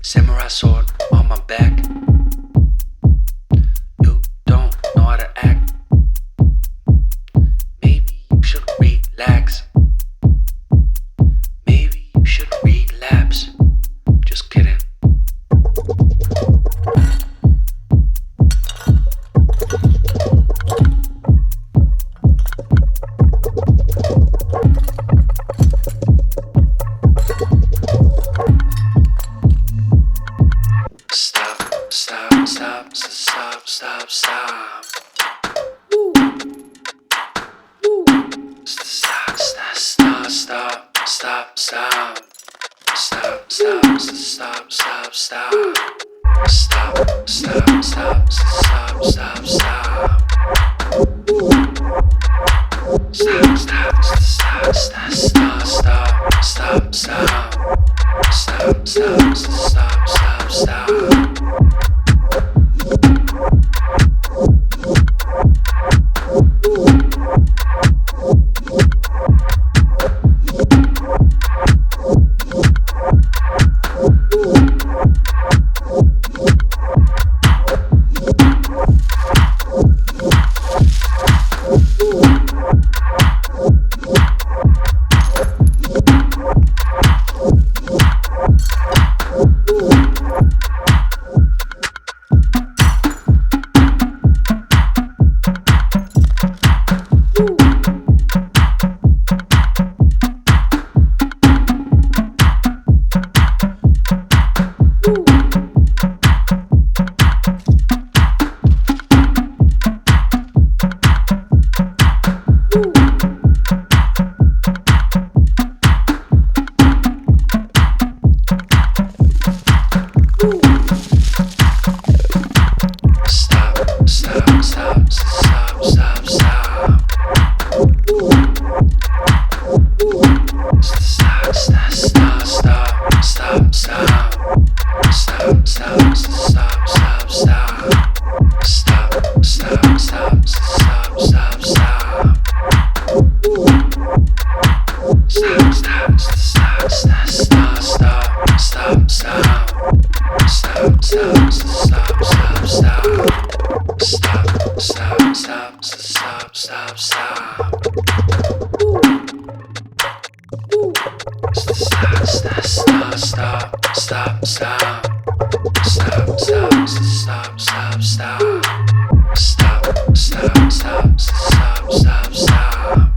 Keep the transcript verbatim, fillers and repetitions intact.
Samurai sword on my back. You don't know how to act. Maybe you should relax. Maybe you should relapse. Just kidding. Stop, stop, stop, stop, stop, stop. Woo. Woo. Stop, stop, stop, stop, stop, stop. Stop, stop, stop, stop, stop, stop. Stop, stop, stop, stop, stop, stop. Stop, stop, stop, stop, stop, stop, stop. Stop, stop, stop, stop, stop. Stop, stop, stop, stop, stop, stop. Stop, stop, stop, stop, stop, stop. Stop, stop, stop, stop, stop. Stop, stop, stop, stop, stop, stop. Stop, stop, stop, stop, stop, stop, stop. Stop, stop, stop, stop, stop. Stop, stop, stop, stop, stop, stop. Stop, stop, stop, stop, stop, stop. Stop, stop, stop, stop, stop. Stop, stop, stop, stop, stop, stop.